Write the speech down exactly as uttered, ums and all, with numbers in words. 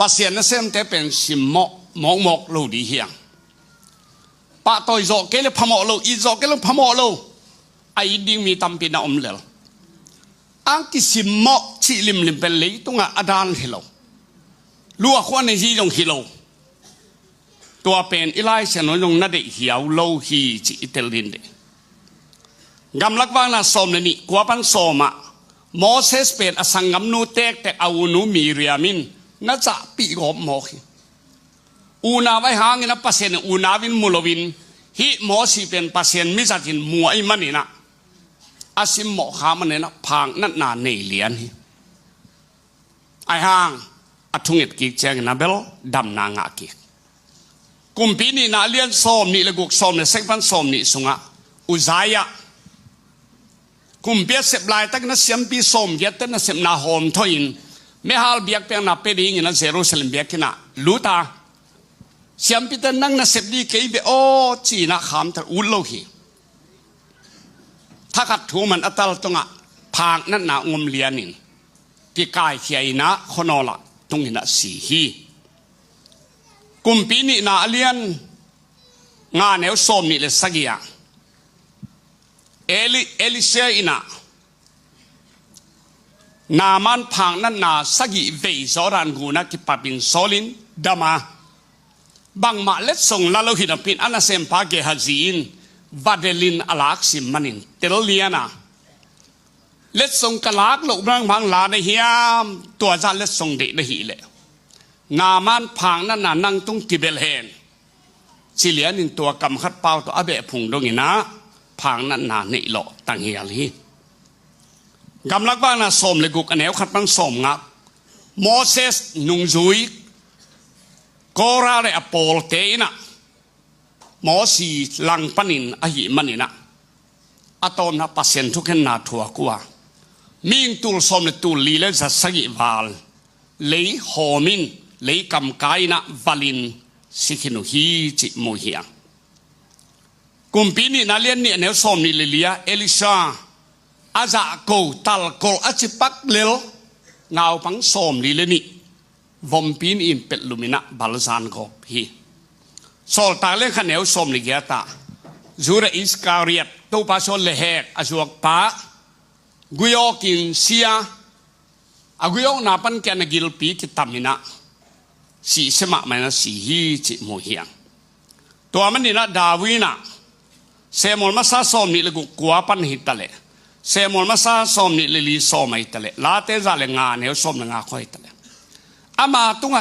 Pasian nasemte pen simmawh mawkmawk lo ding hi hang. Pahtawi zawh kei le phamawh lo, it zawh kei le phamawh lo. A it ding mi tampi na om lel. A kisimmawh cih limlim pen leitungah a dan hi lo. Luah khuan hi zong hi lo. Tua pen i Lai Siangtho zong na deih hiau lo hi cih i tel ding deih. Gamlak Vakna sawm le nih, kua pan sawm ah, Moses pen a sanggamnu tektek a unu Miriam in na cahpih gawp mawk hi. Unau ahih hangin a Pasian in unau in mu loin, hih Moses pen Pasian mizatin mu ahih manin ah, a simmawh kha manin ah phaknatna nei lian hi. Ahih hang a thunget kik ciangin a bel damna ngah kik. Kumpi nihna a lian sawm nih le guk, sawm le sagih pan sawm nih sungah Uzziah, kumpi a sep laitakin a siampi sawmgiatte nasepna hawm thawhin, mehal biakpiakna pia dingin a Jerusalem biakinn ah lut a, siampite, nang nasep ding kei beh aw, ci-in ah khamtel ut lo hi. Thakhat thu man a tal tungah phaknatna ngom lianin kikaikhia in ah khuanawl ah tungin ah si hi. Kumpi nihna a lian nga, neu sawm nih le sagih ah, Eli-, Elisha in ah Naaman phaknatna sagih vei Jordan gun ah kipapin sawlin dam a, bangmah letsong la lo hi napi-in a nasempa Gehazi in vadelin a laksim manin tel lian a, letsong ka lak loh bang bang la na hiam, tua zah letsong deih na hih leh Naaman phaknatna nang tung kibel hen, ci lianin tua kam khat pau tawh a behphung dongin ah phaknatna neih lawh tanghial hi. Gamlak Vakna sawm le guk, a neu khat pan sawmnga, Moses nungzui Korah le a pawlte in ah Moses langpanin ahih manin ah, a tawpna Pasian thukhenna thuak uh a, mihing tul sawm le tul li le za sagih val lei hawmin, lei kamkai in ah valin si khin uh hi cih mu hi hang. Kumpi nihna a lian nih, a neu sawm nih le li ah, Elisha a zahko talkolh a cipak lel naupang sawm li le nih vompi nih in petlumin ah balzan gawp hi. Sawltak a lian khat, neu sawm le giat ah, Judah Iskariot, Topa sawt le hek a zuakpa, guiawkin si a, a guiawkna pan kiang a gilpi kitamin ah sihsia mahmah in ah si hi cih mu hi hang. Tua manin ah David in ah, Samuel Masa sawm nih le guk, kua pan hi ta leh, Samuel Masa sawm nih le li, sawm ahi ta leh, Late za le nga, neu sawm le nga khawng ahi ta leh, ama tungah